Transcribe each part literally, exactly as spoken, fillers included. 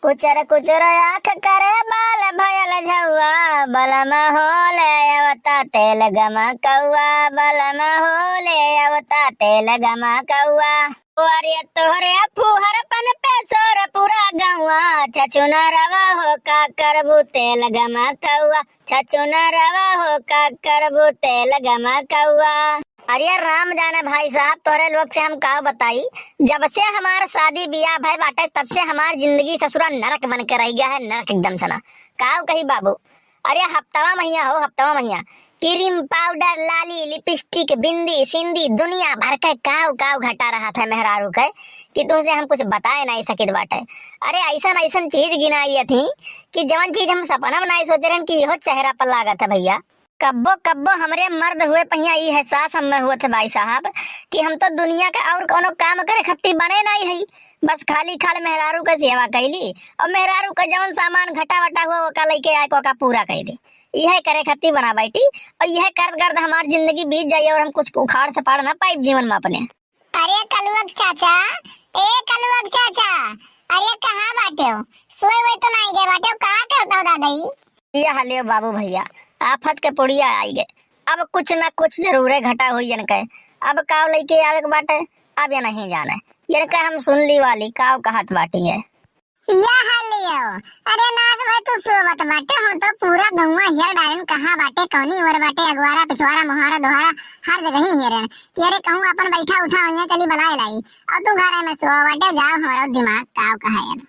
कुचर कुचर आँख करे बाल भयल झउआ, बलम हो ले अवता तेल गमकउआ, बलम हो ले अवता तेल गमकउआ। अरे तोहरे फुहरपन पे शोर पूरा गउआ, छछुनरवा हो का करबू तेल गमकउआ, छछुनरवा हो का करबू तेल गमकउआ। अरे राम जाने भाई साहब, तोहरे लोग से हम काव बताई, जब से हमार शादी बियाह भय बाटे, तब से हमार जिंदगी ससुरा नरक बन के रह गया है, नरक एकदम सना। काव कही बाबू, अरे हफ्तवा महिया हो, हफ्तवा महिया, क्रीम पाउडर, लाली, लिपस्टिक, बिंदी, सिंदी, दुनिया भर के काव काव घटा रहा था मेहरारू के, कि तुमसे हम कुछ बताए नहीं सकित बाटे। अरे ऐसन ऐसन चीज गिनाई थी कि जवन चीज हम सपना में नहीं सोचे रहन कि यहो चेहरा पर लागत है भैया। कब्बो कब्बो हमरे मर्द हुए पहिया ई एहसास हमें हुआ थे भाई साहब, कि हम तो दुनिया के और कोनो काम करे खत्ती बने नहीं है, बस खाली खाल मेहरारू के सेवा कैली और मेहरारू के जवन सामान घटा वटा हुआ ओका लेके आए, ओका पूरा कर दे, यह करे खत्ती बना बैठी। और यह करत करत हमार जिंदगी बीत जाई और हम कुछ उखाड़ सपाड़ ना पाइब जीवन में अपने। अरे कलुअक चाचा, ए कलुअक चाचा, अरे कहाँ बाटे हो? सोए हुए तो नहीं गए बाटे हो, का करता हो दादाई? ये हले बाबू भैया, आफत के पुड़िया आई गए। अब कुछ ना कुछ जरूरे घटा हुई इनके। अब काव लेके आवे के बाटे, अब ये नहीं जाने। इनके हम सुन ली वाली काव कहत बाटी है। या हाल लियो। अरे नास भाई, तू सोवत बाटे, हम तो पूरा गौवा हेर डालेन, कहाँ बाटे, कौनी ओर बाटे, अगवारा, पिछवारा, मुहारा, दोहारा, हर जगह ही हेरेन। कि अरे कहूँ अपन बैठा उठा होइया, चली बलाए लाई। और तू घरे में सोवा बाटे, जाओ, हमारा दिमाग काव कहा है।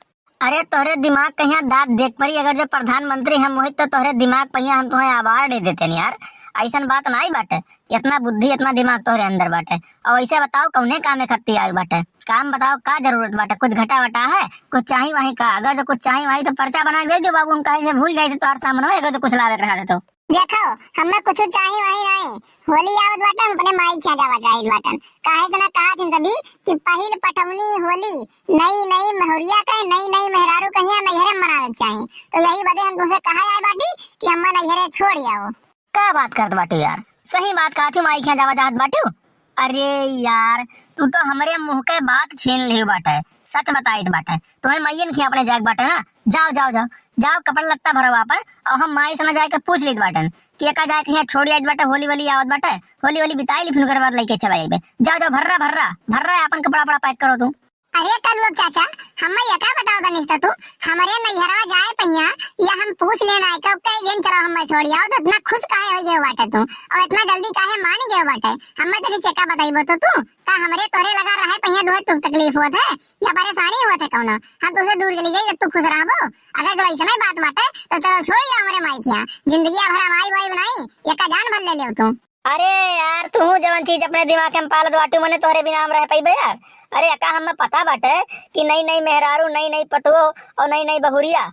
अरे तोहरे दिमाग कहिया दांत देख परी, अगर जो प्रधानमंत्री हम होइत तो तोहरे दिमाग पहिया हम तुम्हें अवार्ड दे देते यार। ऐसन बात नाई बाटे, इतना बुद्धि, इतना दिमाग तोहरे अंदर बाटे। और ऐसे बताओ, कौने कामे खत्ती आयु बाटे? काम बताओ, का जरूरत बाटे? कुछ घटा वटा है? कुछ चाही वाही का? अगर जो कुछ चाही वाही तो पर्चा बना के दे दो बाबू, हम कहे से भूल जाए थे तोहर सामने, अगर जो कुछ लावे के रहा तो। देखो, हमें कुछ चाही वाही नहीं, होली आवत बाटे, हम अपने माई के यहाँ जावा चाहित बाटन। काहे से ना कहा थी सभी कि पहिल पटौनी होली, नई नई महुरिया के, नई नई मेहरारू कहिया नैहरे मनावे के चाही। तो यही बदे हम तुमसे कहा आए बाटी कि हमें नैहरे छोड़ आओ। का बात करत बाटू यार? सही बात कहत हूँ, माई के यहाँ जावा चाहत बाटू? अरे यार, तू तो हमरे मुंह के बात छीन लिहू बाटे। सच बताइत बाटे, तुम्हें माइयन के अपने जाए के बाटे ना। जाओ, जाओ, जाओ, जाओ, कपड़ा लत्ता भरो आपन, और हम माई से ना जाए के पूछ लेत बाटन कि एका जाए के यहाँ छोड़ी आइत बाटे, होली वोली आवत बाटे, होली वोली बिताई ली, फिर ओकर बाद लेके चला जाइबे। जाओ, जाओ, भर्रा, भर्रा, भर्रा, अपन कपड़ा वपड़ा पैक करो तू। अरे कलुअक चाचा, हम्मे ये का बताओ तनिक तो तू, हमरे नैहरवा जाए पहिया या हम पूछ लेना है, कब कई दिन चलो हम्मे छोड़ी आओ, तो इतना खुश काहे हो गए बाटे तू, और इतना जल्दी काहे मान गए बाटे? हम्मे तनी से का बताइबो तो तू, का हमरे तोरे लगा रहे पहिया दुहे तुक तकलीफ होत है या परेशानी होत है कौनो? हम तुझसे दूर चली जाई जब तू खुश रहबो। अगर जब ऐसे नहीं बात बाटे तो चलो छोड़ आओ हमरे माई के यहाँ, जिंदगी भर हम आई बाई बनाई, ये का जान भर ले ले तू। अरे यार, तू जवन चीज अपने दिमाग में पालत बाटू, मने तोहरे बिना हम रह पइबे यार? अरे अका, हमें पता बाटे कि नई नई मेहरारू, नई नई पतुओ और नई नई बहुरिया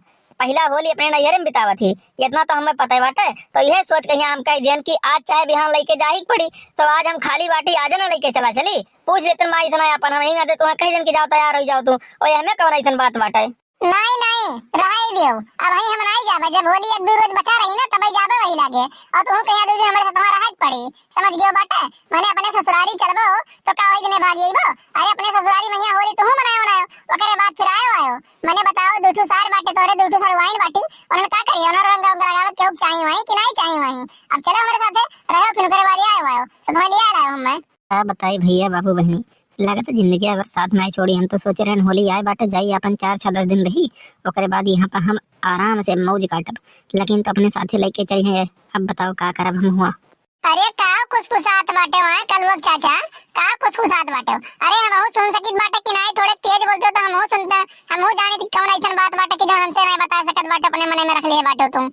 पहिला होली अपने नैहरे में बितावत ही, इतना तो हमें पता ही बाटे। तो यह सोच के यहाँ हम कह दियन कि आज चाहे बिहान लेके जाही के पड़ी, तो आज हम खाली बाटी, आज ना लेके चला चली। पूछ लेते माई से ना अपन, हम यहीं ना दे तुम्हें कह देन कि जाओ तैयार हो जाओ तू, और हमें कौन ऐसन बात बाटे? नाई, नाई, रहाई देव। अबहीं हम नाई जाबे, जब होली एक दू रोज बचा रही ना, तबे जाबे वही लागे। और तू कहिया दू दिन हमरे साथ रहे के पड़ी, समझ गयो बाटे? मने अपने ससुरारी चलबो, तो का वही दिने भाग अइबो? अरे अपने ससुरारी में यहाँ होली तू मनायो, मनायो, ओकरे बाद फिर आयो, आयो। मने बताओ, दू ठू सार बाटे तोरे, दू ठू सड़ुआइन बाटी, उन्हन का करियो? उन्हन रंग, रंग लगावे के चाही वही कि नाई चाही वही? अब चलो हमरे साथे रहो, फिर ओकरे बाद आयो, आयो, साथ में लिया लायो हमें। का बताई भैया, बाबू, बहिनी, लागत जिंदगी अगर साथ नाई छोड़ी। हम तो सोचे रहन होली आए बाटे, जाई अपन चार छह दस दिन रही, ओकरे बाद यहाँ पर हम आराम से मौज काटब, लेकिन तो अपने साथे लेके चली हैं। अब बताओ का करब हम हुआ। अरे का कुसकुसात बाटे वहाँ कलुअक चाचा, का कुसकुसात बाटे? अरे हमहू सुन सकित बाटे कि नाई, थोड़े तेज बोलते हो तो हमहू सुनते, हमहू जाने कि कौन ऐसन बात बाटे कि जो हमसे नहीं बता सकत बाटे, अपने मने में रख लिए बाटे तुम।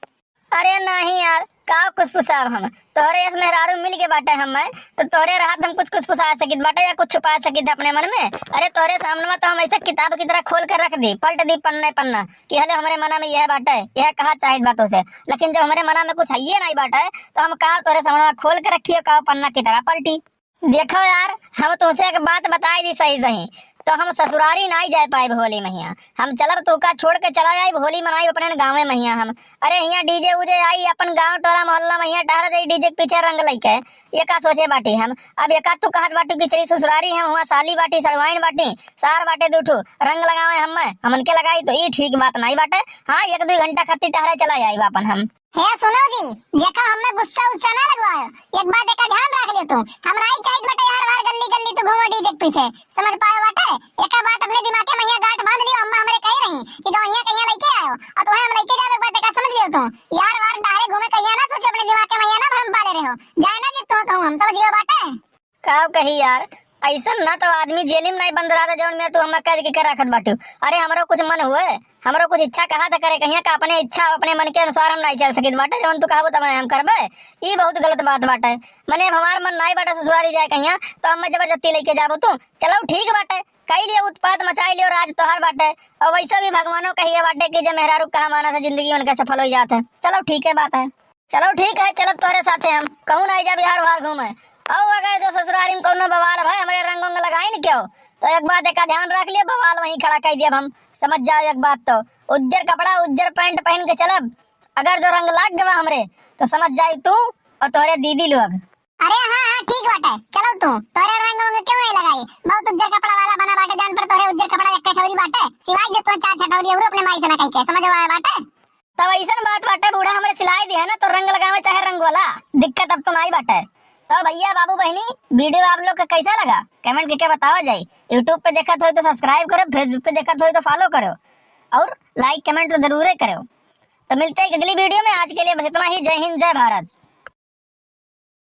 अरे नहीं यार, का कुछ पुसाब हम? तोहरे यस मेहरारू मिल के बाटे हमें, तो तोहरे रहत हम कुछ कुछ पुसा सकित बाटे या कुछ छुपा सकित अपने मन में? अरे तोहरे सामने में तो हम ऐसे किताब की तरह खोल के रख दी, पलट दी पन्ने पन्ना कि हले हमरे मना में यह बाटे, यह कहा चाहित बातों से। लेकिन जब हमरे मना में कुछ है ये नहीं बाटे, तो हम का तोहरे सामने में खोल के रखियो का पन्ना की तरह पलटी? देखो यार, हम तुमसे एक बात बताई दी सही सही। तो हम ससुरारी नाई जाए पाइब होली महिया। हम चलब तोका छोड़ के चला जाइब, होली मनाइब अपने गाँवे महिया हम। अरे हियाँ डीजे उजे आई, अपन गाँव टोला मोहल्ला महिया टहर जाई डीजे के पीछे रंग लइके। ये का सोचे बाटी हम? अब एका तू कहत बाटी कि चली ससुरारी, हम हुआँ साली बाटी, सड़वाइन बाटी, सार बाटे दू ठो, रंग लगावे हम, हमन के लगाई तो ई ठीक बात नाई बाटे। हाँ, एक दुई घंटा खातिर टहरे चला जाइब अपन हम। हे सुनो जी, देखा हमें गुस्सा उस्सा ना लगवायो, एक बात एका ध्यान रख लियो तू, हम नाई चाहित बाटे यार वार गल्ली गल्ली तू घूमो डीजे के पीछे, समझ पायो बाटे? एका बात अपने दिमाग के महिया गांठ बांध लियो, अम्मा हमरे कही रही कि गवैया कहिया लइके आयो, और तुम्हें हम लइके जावे, एक बात एका समझ लियो तू, यार वार डहरे घूमे कहिया ना सोचो, अपने दिमाग के महिया ना भरम पाले रहो, जाए ना जित तू कहूँ हम, समझ लियो बाटे? का कही यार, ऐसन ना तो आदमी जेल में नाई बंद रहता, जौन में तू हमें कैद के, के रखत बाटू। अरे हमरो कुछ मन हुए, हमरो कुछ इच्छा कहा था करे, कहिया का अपने इच्छा, अपने मन के अनुसार हम नाई चल सकित बाटे, जौन तू कहबो तब हम करबे। ई बहुत गलत बात बाटे। मने अब हमार मन नाई बाटे ससुरारी जाए कहिया, तो हमें जबरदस्ती लेके जाबो तू? चलो ठीक बाटे, कई लियो उत्पात, मचाई लियो, राज तोहार बाटे। और वैसे भी भगवानो कहिए बाटे कि जे मेहरारू कहा माना था, जिंदगी उनके सफल हो जात है। चलो ठीक है बात है। चलो ठीक है, चलब तोहरे साथे हम। कहूँ नाई जाब यार वार घूमे। और अगर जो ससुरारी में कौनो बवाल भाई हमरे रंग उंग लगाई न क्यों, तो एक बात एका ध्यान रख लियो, बवाल वहीं खड़ा कर दिया हम। समझ जाओ एक बात तो, उज्जर कपड़ा उज्जर पैंट पहन के चलब। अगर जो रंग लाग गवा हमरे, तो समझ जाई तू और तोहरे दीदी लोग। अरे हाँ हाँ ठीक बाटे, चलो तू, तोहरे रंग उंग क्यों नहीं लगाई? बहुत उज्जर कपड़ा वाला बना बाटे, जान पर तोहरे उज्जर कपड़ा एक कटोरी बाटे, सिवाय दे तू चार छटौरी और अपने माई से ना कह के, समझ आया बाटे? तब ऐसन बात बाटे, बूढ़ा हमरे सिलाई दिया है ना, तो रंग लगावे चाहे रंग वाला, दिक्कत अब तो नाई बाटे। तो भैया बाबू बहनी, वीडियो आप लोग का कैसा लगा, कमेंट करके बतावा जाए। YouTube पे देखत हो तो सब्सक्राइब करो, Facebook पे देखत हो तो फॉलो करो, और लाइक कमेंट तो जरूरे करो। तो मिलते हैं अगली वीडियो में, आज के लिए बस इतना ही। जय हिंद, जय भारत।